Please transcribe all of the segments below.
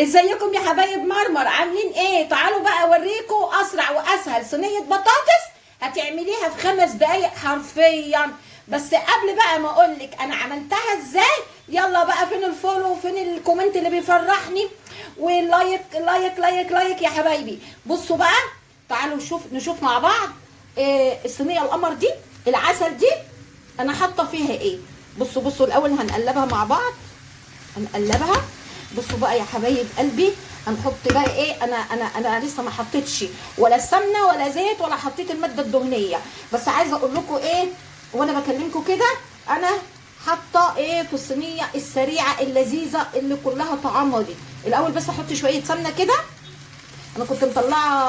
ازيكم يا حبايب مرمر؟ عاملين ايه؟ تعالوا بقى اوريكم اسرع واسهل صينية بطاطس هتعمليها في 5 دقايق حرفيا. بس قبل بقى ما اقولك انا عملتها ازاي، يلا بقى فين ال follow وفين ال comment اللي بيفرحني وال like like like like يا حبايبي. بصوا بقى، تعالوا نشوف مع بعض إيه الصينية القمر دي العسل دي انا حاطه فيها ايه. بصوا الاول هنقلبها مع بعض، هنقلبها. بصوا بقى يا حبايب قلبي، هنحط بقى ايه. انا انا انا لسه ما حطيتش ولا سمنه ولا زيت ولا حطيت المادة الدهنية، بس عايزه اقول لكم ايه وانا بكلمكم كده، انا حاطه ايه في الصينية السريعة اللذيذة اللي كلها طعامها دي. الاول بس احط شوية سمنه كده، انا كنت مطلعه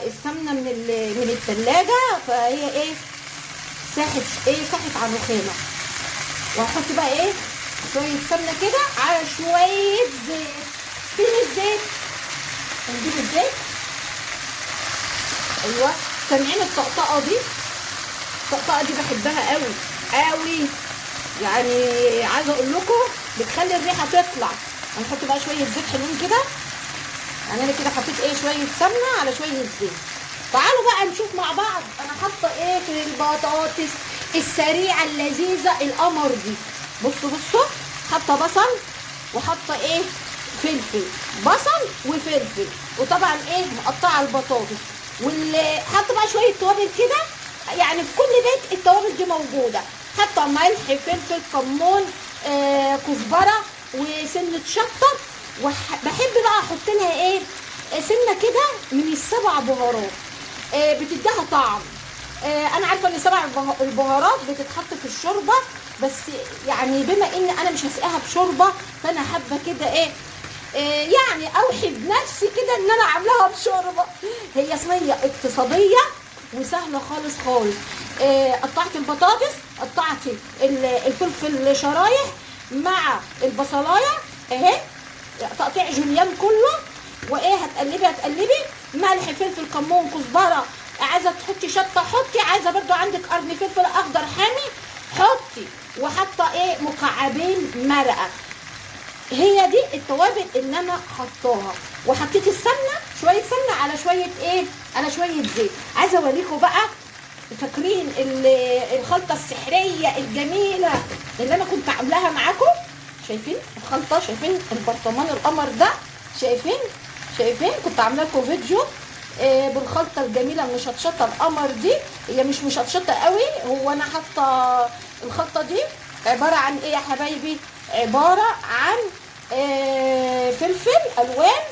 السمنة من الثلاجة، فهي ايه ساحت، ايه ساحت على الرخامه. وهحط بقى ايه شوية سمنه كده على شوية زيت. فين الزيت؟ هنجيب الزيت. ايوه، سامعين الطقطقه دي؟ الطقطقه دي بحبها قوي قوي، يعني عايزه اقول لكم بتخلي الريحة تطلع. هنحط بقى شوية زيت حلوين كده، يعني انا كده حطيت ايه شوية سمنه على شوية زيت. تعالوا بقى نشوف مع بعض انا حاطه ايه في البطاطس السريعة اللذيذة القمر دي. بصوا حاطه بصل وحاطه ايه فلفل، بصل وفلفل، وطبعا ايه مقطعه البطاطس، واللي حاطه بقى شوية توابل كده، يعني في كل بيت التوابل دي موجودة. حاطه ملح فلفل كمون كزبره وسنة شطه، وبحب بقى احط لها ايه سنة كده من ال7 بهارات، بتديها طعم. انا عارفه ان 7 البهارات بتتحط في الشوربة، بس يعني بما ان انا مش هسقيها بشوربه، فانا حابة كده ايه، يعني اوحي بنفسي كده ان انا عاملاها بشوربه. هي صينية اقتصادية وسهلة خالص خالص. قطعت البطاطس، قطعت الفلفل شرايح مع البصلايه اهي، تقطيع جوليان كله، وايه هتقلبي ملح فلفل كمون كزبره، عايزه تحطي شطه حطي، عايزه برضو عندك قرن فلفل اخضر حامي حطي، وحاطه ايه مكعبين مرقه. هي دي التوابل اللي انا حطاها. وحطيت السمنة، شوية سمنه على شوية ايه، على شوية زيت. عايزه اوريكم بقى، فاكرين الخلطة السحريه الجميلة اللي انا كنت عاملاها معاكم؟ شايفين الخلطة؟ شايفين البرطمان القمر ده؟ شايفين كنت عامله لكم فيديو بالخلطه الجميلة المشطشطه القمر دي. هي مش مشطشطه قوي، هو انا حاطه الخلطة دي عبارة عن ايه يا حبايبي؟ عبارة عن فلفل الوان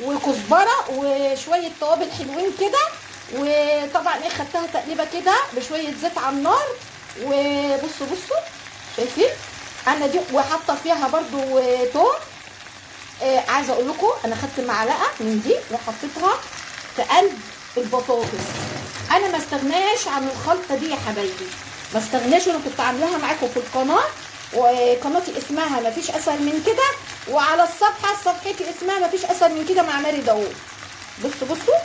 وكزبره وشوية توابل حلوين كده، وطبعا ايه خدتها تقليبه كده بشوية زيت على النار. وبصوا بصوا شايفين انا دي، وحاطه فيها برضو توم. عايزه اقول لكم انا خدت معلقه من دي وحطيتها في قلب البطاطس. انا ما استغناش عن الخلطة دي يا حبايبي، ما استغناش، وانا كنت عاملاها معاكم في القناة، وقناتي اسمها ما فيش اسهل من كده، وعلى الصفحة صفحتي اسمها ما فيش اسهل من كده مع ماري داوود. بصوا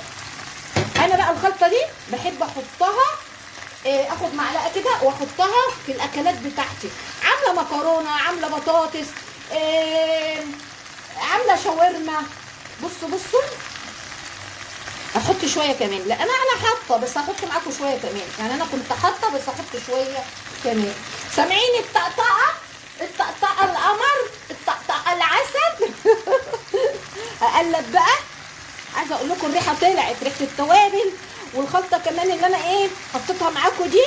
انا بقى الخلطة دي بحب احطها، اخد معلقه كده واحطها في الاكلات بتاعتي. عامله مكرونه، عامله بطاطس، عامله شاورما. بصوا احط شوية كمان، لا انا حاطه بس هحط معاكم شوية كمان، يعني انا كنت حاطه بس احط شوية كمان. سامعين الطقطقه؟ الطقطقه القمر، الطقطقه العسل. اقلب بقى. عايزه اقول لكم الريحة طلعت، ريحه التوابل والخلطه كمان اللي انا ايه حطيتها معاكم دي،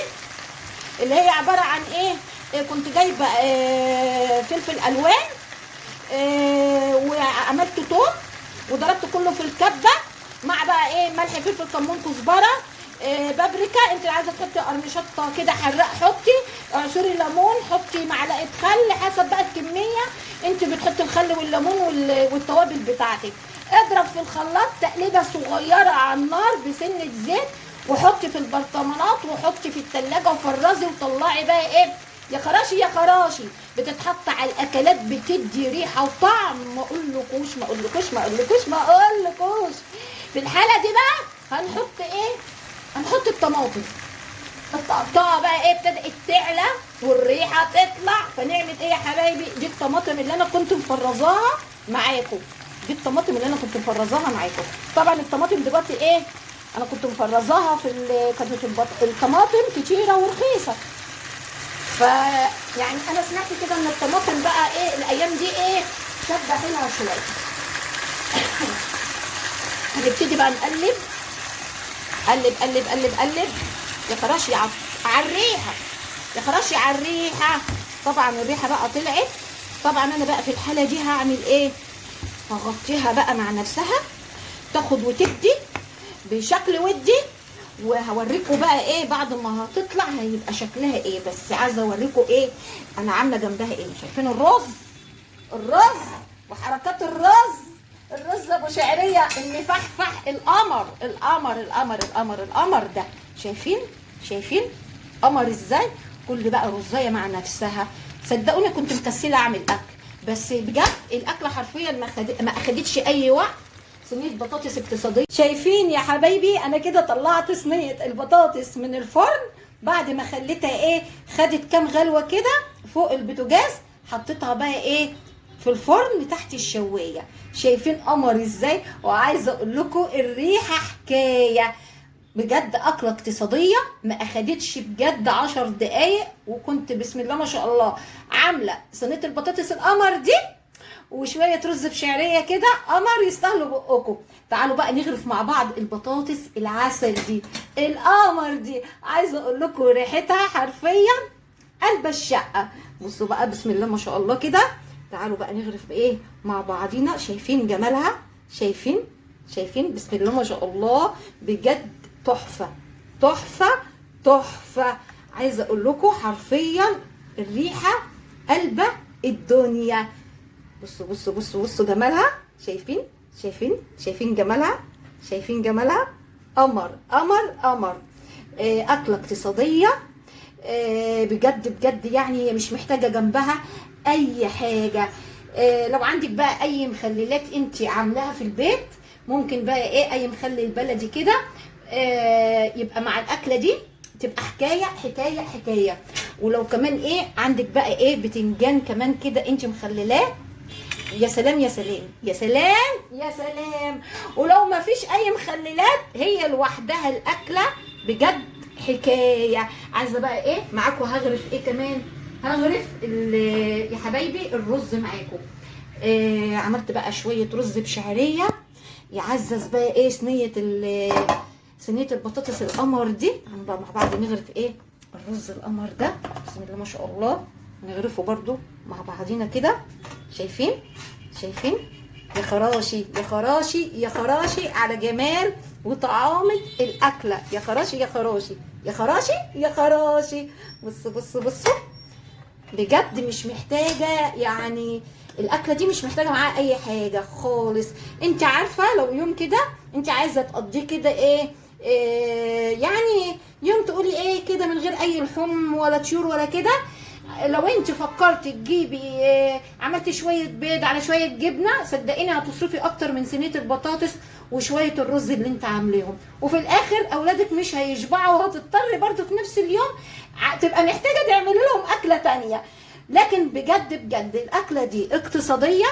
اللي هي عبارة عن ايه، كنت جايبه فلفل الوان، وعملت توم وضربت كله في الكبه مع بقى ايه ملح فلفل كمون كزبره، بابريكا. انت عايزه تحطي قرن شطه كده حراق حطي، اعصري ليمون، حطي معلقه خل حسب بقى الكمية، انت بتحطي الخل والليمون والتوابل بتاعتك. اضرب في الخلاط تقليبه صغيرة على النار بسنة زيت، وحطي في البرطمانات، وحطي في التلاجة، وفرزي وطلعي بقى ايه يا خراشي يا خراشي. بتتحط على الاكلات، بتدي ريحه وطعم ما اقولكوش ما اقولكوش ما اقولكوش ما اقولكوش. في الحالة دي بقى هنحط ايه؟ هنحط الطماطم. الطقطقه بقى ايه ابتدت تعلى والريحه تطلع، فنعمل ايه يا حبايبي؟ دي الطماطم اللي انا كنت مفرزاها معاكم. دي الطماطم اللي انا كنت مفرزاها معاكم. طبعا الطماطم دلوقتي ايه، انا كنت مفرزاها في كانت الطماطم كتيرة ورخيصه، ف يعني انا سمعت كده ان الطماطم بقى ايه الايام دي ايه شده حيلها شوية. هنبتدي بقى نقلب قلب قلب قلب قلب. يا خراشي على الريحة، يا خراشي على الريحة. طبعا الريحة بقى طلعت. طبعا انا بقى في الحالة دي هعمل ايه؟ هغطيها بقى مع نفسها تاخد وتدي بشكل ودي، وهوريكم بقى ايه بعد ما هتطلع هيبقى شكلها ايه. بس عايزه اوريكم ايه انا عامله جنبها ايه. شايفين الرز؟ الرز وحركات الرز، الرز ابو شعرية المفحفح، القمر القمر القمر القمر القمر ده. شايفين؟ شايفين قمر ازاي؟ كل بقى رزايه مع نفسها. صدقوني كنت مكسله اعمل اكل، بس بجد الاكلة حرفيا ما اخدتش اي وقت. صينية بطاطس اقتصادية. شايفين يا حبايبي انا كده طلعت صينية البطاطس من الفرن بعد ما خليتها ايه، خدت كام غلوه كده فوق البوتاجاز، حطيتها بقى ايه في الفرن تحت الشوايه. شايفين قمر ازاي؟ وعايزه اقول لكم الريحة حكاية بجد. اكله اقتصادية ما اخدتش بجد 10 دقايق، وكنت بسم الله ما شاء الله عامله صينية البطاطس القمر دي وشوية رز بشعريه كده قمر يستاهلوا بقكم. تعالوا بقى نغرف مع بعض البطاطس العسل دي القمر دي. عايزه اقول لكم ريحتها حرفيا قلب الشقة. بصوا بقى بسم الله ما شاء الله كده. تعالوا بقى نغرف بايه مع بعضينا. شايفين جمالها؟ شايفين؟ شايفين بسم الله ما شاء الله بجد تحفة تحفة تحفة. عايزه اقول لكم حرفيا الريحة قلبه الدنيا. بصوا بصوا بصوا بصوا جمالها. شايفين؟ شايفين؟ شايفين جمالها؟ شايفين جمالها؟ قمر قمر قمر. اكله اقتصادية بجد بجد، يعني مش محتاجه جنبها اي حاجة. لو عندك بقى اي مخللات انت عاملاها في البيت، ممكن بقى ايه اي مخلل بلدي كده يبقى مع الاكلة دي تبقى حكاية حكاية حكاية. ولو كمان ايه عندك بقى ايه بتنجان كمان كده انت مخللاه، يا سلام يا سلام يا سلام يا سلام. ولو ما فيش اي مخللات هي لوحدها الاكلة بجد حكاية. عايزه بقى ايه معاكم؟ هغرف ايه كمان؟ هغرف يا حبايبي الرز معاكم. عملت بقى شوية رز بشعريه يعزز بقى ايه صينية البطاطس القمر دي. هنبقى مع بعض نغرف ايه الرز القمر ده بسم الله ما شاء الله. نغرفه برده مع بعضينا كده. شايفين؟ شايفين؟ يا خراشي يا خراشي يا خراشي على جمال وطعامة الاكلة. يا خراشي يا خراشي يا خراشي يا خراشي. بصوا بصوا بصوا بجد مش محتاجه، يعني الاكلة دي مش محتاجه معاها اي حاجة خالص. انت عارفه لو يوم كده انت عايزه تقضيه كده ايه، يعني يوم تقولي ايه كده من غير اي لحوم ولا طيور ولا كده، لو انت فكرتي تجيبي عملتي شوية بيض على شوية جبنه، صدقيني هتصرفي اكتر من صينية البطاطس وشوية الرز اللي انت عاملاهم، وفي الاخر اولادك مش هيشبعوا، وهتضطري برضو في نفس اليوم تبقى محتاجه تعملي لهم اكله تانية. لكن بجد بجد الاكلة دي اقتصادية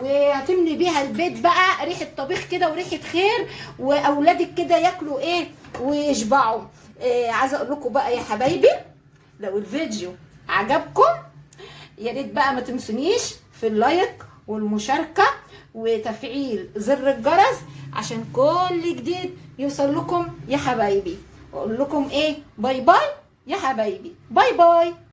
وهتملي بيها البيت بقى ريحه طبيخ كده وريحه خير، واولادك كده ياكلوا ايه ويشبعوا. عايزه اقول لكم بقى يا حبايبي لو الفيديو عجبكم يا ريت بقى ما تنسونيش في اللايك والمشاركة وتفعيل زر الجرس عشان كل جديد يوصل لكم يا حبايبي. واقول لكم ايه، bye bye يا حبايبي، bye bye.